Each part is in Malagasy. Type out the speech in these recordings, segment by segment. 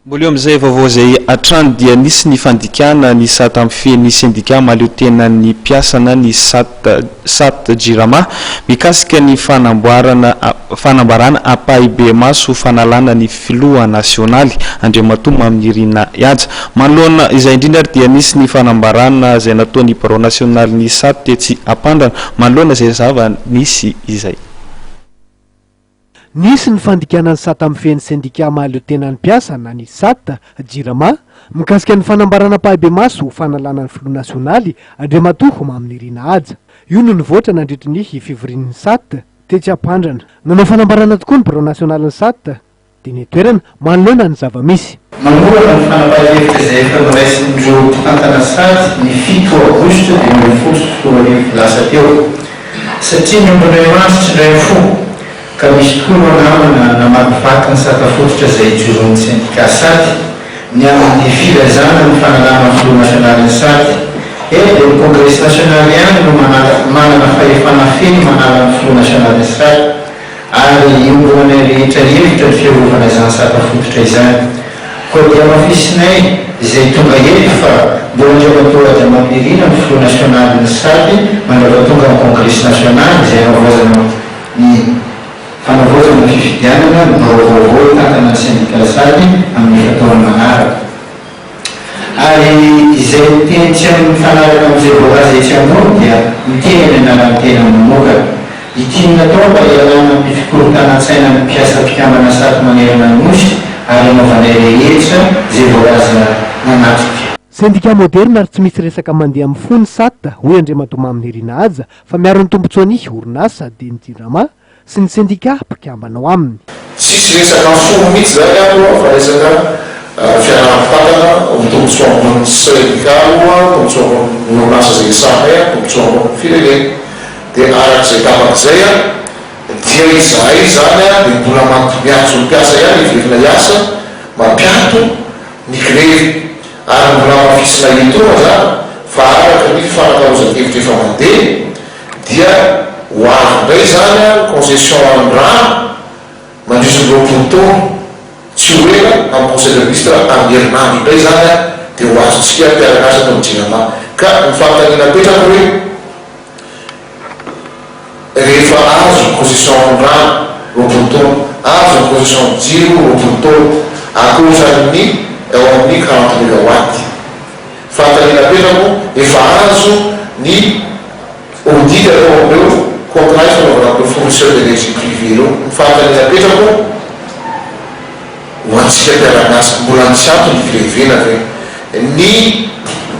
Mbola eo amin'izay vaovao izay hatrany dia nisy ny fandikana ny sata mifehy ny sendika mahaleotenan'ny mpiasa na ny sat sat Jirama mikasika ny fanamboarana fanambarana ampahibemaso ho fanalana ny filoha nasionaly Andriamatoa Maminirina Haja. Manoloana izay indrindra ary dia nisy ny fanambarana izay nataon'ny birao nasionalin'ny sat tetsy Ampandrana manoloana izay zava-nisy izay. Nisy ny fandikana ny sata mifehy ny sendika mahaleotenan'ny mpiasa na ny sat, Jirama, mikasika ny fanambarana ampahibemaso ho fanalana ny filoha nasionaly, Andriamatoa Maminirina Haja. Io no nivoatra nandritry ny fivorian'ny sat tetsy Ampandrana. Nanao fanambarana tokoa ny birao nasionalin'ny sat teny an-toerana manoloana ny zava-misy. Manorana ny fanapahan-kevitra izay efa noraisin'ireo mpitantana Sadc ny fito aogositra 2015 lasa teo. Satria ny ombinay mandry tsy indray mifoha, ka misy tokoa ireo namana namakivaky ny sata fototra izay ijoroan'ny sendika Sadc ny amin'ny filazana ny fanalana ny filoha nasionalin'ny Sadc. Eto dia ny kongresy nasionaly ihany no manana fahefana feno manala ny filoha nasionalin'ny Sadc. Ary iombonanay rehetra hevitra ny fiarovana izany sata fototra izany. Koa dia hamafisinay izay tonga eto fa mbola Andriamatoa Haja Maminirina no filoha nasionalin'ny Sadc mandrapatonga ny kongresy nasionaly izay hanavaozana ny fanavaozana ny fifidianana ny birao vaovao hitantana ny sendika Sadc amin'ny efa-taona manaraka. Ary izay miteny tsy amin'ny mifanaraka amin'izay voalaza etsy ambony dia miteny amin'ny anaran'ny tenany manokana. Ity no natao mba hialana amin'ny fikorontanan-tsainan'ny mpiasa mpikambana Sat manerana ny Nosy ary hanaovanay rehetra izay voalaza manatrika. Sendika moderina ary tsy misy resaka mandeha amin'ny fo ny Sat, hoy Andriamatoa Maminirina Haja, fa miaro ny tombontsoan'ny orinasa, dia ny Jirama, sy ny sendika mpikambana ao aminy. Tsisy resaka fo mihitsy zany ato fa resaka fiaraha-mitantana ho tombotsoa ambonin'ny sendika aloha, tombotsoa ambonin'ny orinasa izay isahanay, tombotsoa ambonin'ny firenena. Dia araka izay tapaka izay dia izahay izany dia mbola miantso ny mpiasa ihany hiverina hiasa, mampiato ny grevy. Ary mbola hamafisina etoana izany fa araka ny fifanakalozan-kevitra efa mandeha dia ho avy indray izany ny concession an'ny rano mandritra ny 20 taona, tsy ho ela amin'ny conseil de ministre amin'ny herinandro indray izany dia ho azontsika mpiara-miasa ato amin'ny Jirama. Ka ny fanontaniana apetrako hoe rehefa azo ny concession an'ny rano 20 taona, azo ny concession ny jiro 20 taona, ankoatran'ny eo amin'ny 40 megawatt. Fanontaniana apetrako, efa azo ny audit atao amin'ireo contrat ifanaovana amin'ireo fournisseur d'énergie privé ireo. Ny fanontaniana apetrako ho antsika mpiara-miasa, mbola misy antony higrevena ve? Ny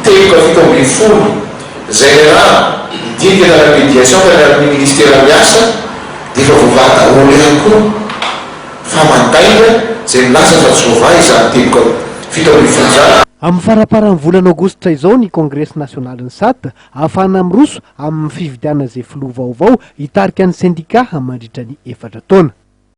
teboka 17 izay niarahana nidinika tany amin'ny médiation tany amin'ny ministeran'ny asa dia efa voavaha daholo ihany koa. Fa mandainga izay milaza fa tsy voavaha izany teboka 17 izany. Amin'ny faramparan'ny volana aogositra izao ny kongresy nasionalin'ny Sat ahafahana miroso amin'ny fifidianana izay filoha vaovao hitarika ny sendika mandritra ny efatra taona.